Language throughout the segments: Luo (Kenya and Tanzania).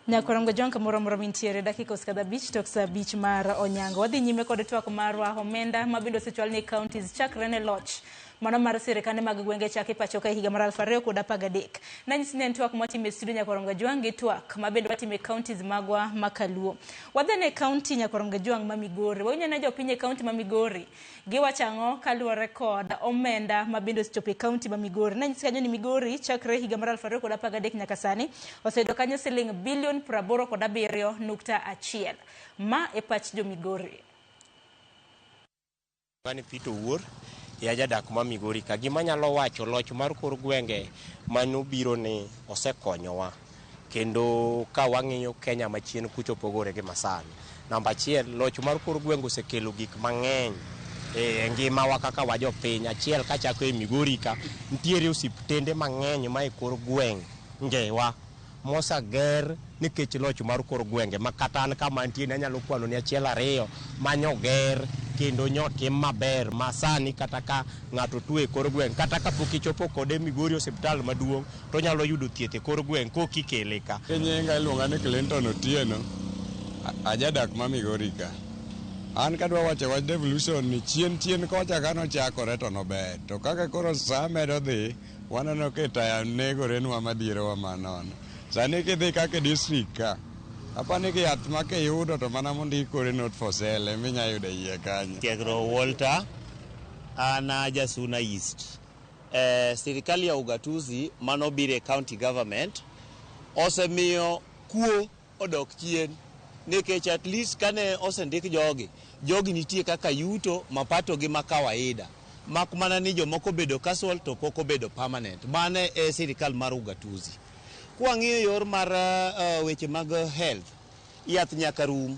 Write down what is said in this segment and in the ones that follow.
Nyakorango John kamoro amora mintiere dakika osekadho 5 tok saa 5 mar onyango. Wadhi nyime kod twak marwa omenda ma bende osechwal ne counties chakre ne loch mano mar sirikande mag gwenge chake pacho ka e higa mar 2013. Nanyisi ni en twak mwatimo e studio Nyakorango Jwang' gi twak ma bende watimo e counties magwa ma kaluo. Wadhi ne county Nyakorango Jwang' ma Migori. Wawinjo ne jopiny e county ma Migori giwacho ang'o kaluwore kod omenda ma bende osechopo e county ma Migori. Nanyisi kanyo ni Migori chakre higa mar 2013 nyaka sani oseyudo kanyo siling bilion 87.1. Ma e pach jo Migori. Ni Peter Owuor ya jadak ma Migori ka. Gima anyalo wacho, loch mar kor gwenge manobiro ni osekonyowa kendo ka wang'iyo Kenya machien kucho opogore gi masani. Namba achiel, loch mar kor gwenge osekelo gik mang'eny e ngimawa kaka wajopiny. Achiel kachako e Migori ka, nitiere osiptende mang'eny ma e kor gwengewa moseger nikech loch mar kor gwenge ma kata an kama antie ni anyalo kwano ni achiel ariyo manyoger kendo nyotim maber ma sani kata ka ng'ato tuo e kor gweng' kata kapok ichopo kode Migori osiptal maduong' to onyalo yudo thieth e kor gweng' kok ikele ka. Nyinga iluonga ni Clinton Otieno, ajadak ma Migori ka. An kadwa wacho wach devolution ni chien chien kocha kanochakore to nober. To kaka koro saa medo dhi, waneno ka taya negorenwa madhierowa manono. Sani kidhi kaka e district ka, apani ki yath ma kiyudo to mana mondik kore not for sale ema inya yudo e iye kanyo. Tiegro Walter, an Jasuna East. Sirikal ya ugatuzi manobiro e county government osemiyo kuo odok chien nikech at least kane osendik jogi, jogi nitie kaka yuto mapato gi ma kawaida mak mana ni jomoko obedo casual to pok obedo permanent. Mano e sirikal mar ugatuzi. Kwang'iyo yor mar weche mag health, yath nyaka rum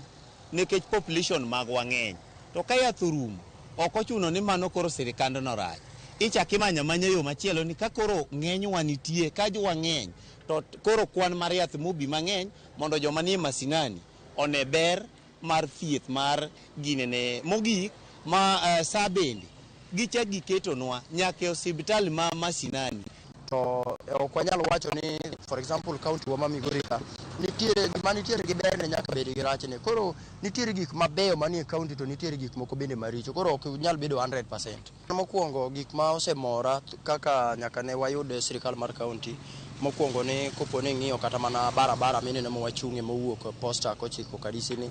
nikech population magwa ng'eny. To ka yath orumo, ok ochuno ni mano koro sirikandno rach. Ichak imanyo amanya yo machielo ni ka koro ng'enywa nitie, ka wang'eny, to koro kwan mar yath mobi mang'eny mondo joma nie masinani one ber mar thieth mar ginene. Mogik, ma sa bende gichak giketonwa nyaka e osiptal ma masinani. To ok wanyal wacho ni for example county wa ma Migori ka nitiere gima nitiere gi berne nyaka bed gi rachne. Koro nitiere gik mabeyo manie county to nitiere gik moko bende maricho. Koro ok nyal bedo 100%. Mokwongo gik ma osemora kaka nyaka ne wayud sirikal mar county mokwongo ni kopo ni ing'iyo kata mana barabara mineno ma wachung'e mowuok Posta kochiko Karisi ni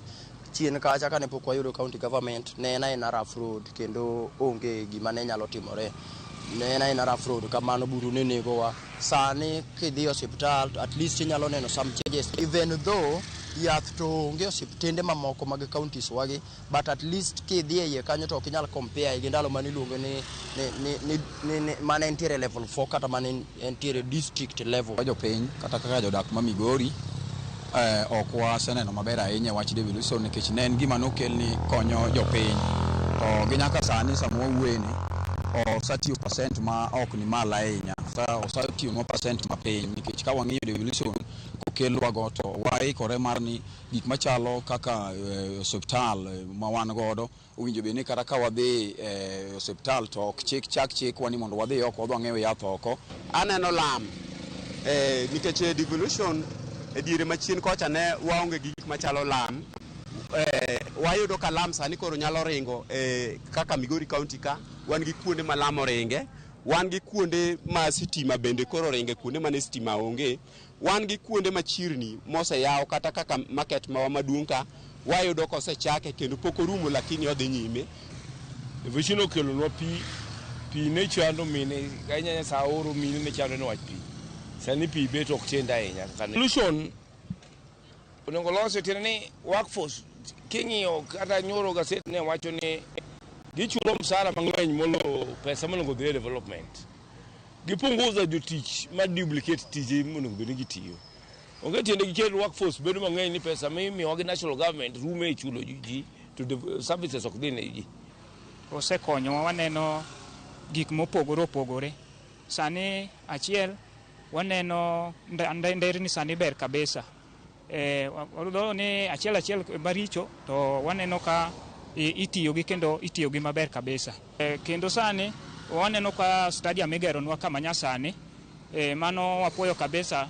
chien kacha kane pok wayudo county government ne en aena rough road kendo onge gima ne nyalo timore. Ne en aena rough road kamano buru ne negowa. Sani kidhi e osiptal at least inyalo neno some changes even though yath to onge osiptende mamoko mag counties wagi but at least kidhi e iye kanyo to ok inyal compare gi ndalo mane iluongo ni mane entiere level 4 kata mane entiere district level. Jopiny kata kaka jodak ma Migori ok waseneno maber ahinya e wach devolution nikech ne en gima nokel ni konyo jopiny to gi nyaka sani sama wawuoye ni osatiyo percent ma ok ni malo ahinya, osatiyonwa percent mapiny nikech ka wang'iyo devolution kokelwago to waikore mar ni gik machalo kaka osiptal ma wan godo owinjo bed ni kata ka wadhi e osiptal to ok chik chak chikwa ni mondo wadhi oko wadhi wang'iew yath oko. Aneno lam nikech devolution e diere machien kocha ne waonge gi gik machalo lam. Wayudo ka lam sani koro nyalo ringo kaka Migori County ka wan gi kuonde ma lam oringe, wan gi kuonde ma sitima bende koro ringe kuonde mane sitima onge, wan gi kuonde ma chirni moseyaw kata kaka market mawa maduong' ka wayudo kosechake kendo pok orumo lakini odhi nyime. Devolution okelonwa pi, pi ne chando mine ahinya sa oro mine ne chando ni wach pi. Sani pi bet ok chend ahinya. Devolution onego lose tiende ni workforce king'iyo kata nyoro gaset ne wacho ni gichulo msara mang'eny molo pesa monego dhi e development. Gipunguza jotich ma duplicate tije monego bed ni gitiyo. Onge tiende gikel workforce bedo mang'eny ni pesa mimiyowa gi national government rumo e chulo ji to services ok dhi ne ji. Osekonyowa waneno gik mopogore opogore. Sani achiel waneno nderni sani ber kabisa. Ni achiel achiel maricho to waneno ka itiyo gi kendo itiyo gi maber kabisa. Kendo sani waneno ka stadium igeronwa kama nyasani, mano wapuoyo kabisa.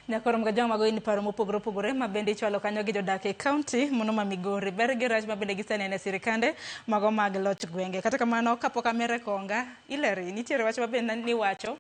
Nyakoro Mgajwang' mago in paro mopogore opogore ma bende ichwalo kanyo gi jodak e kaunti mono ma Migori. Ber gi rach ma bende giseneno e sirikande mago mag loch gwenge. Kata kamano kapok amere konga, Hilary, nitiere wach ma bende niwacho.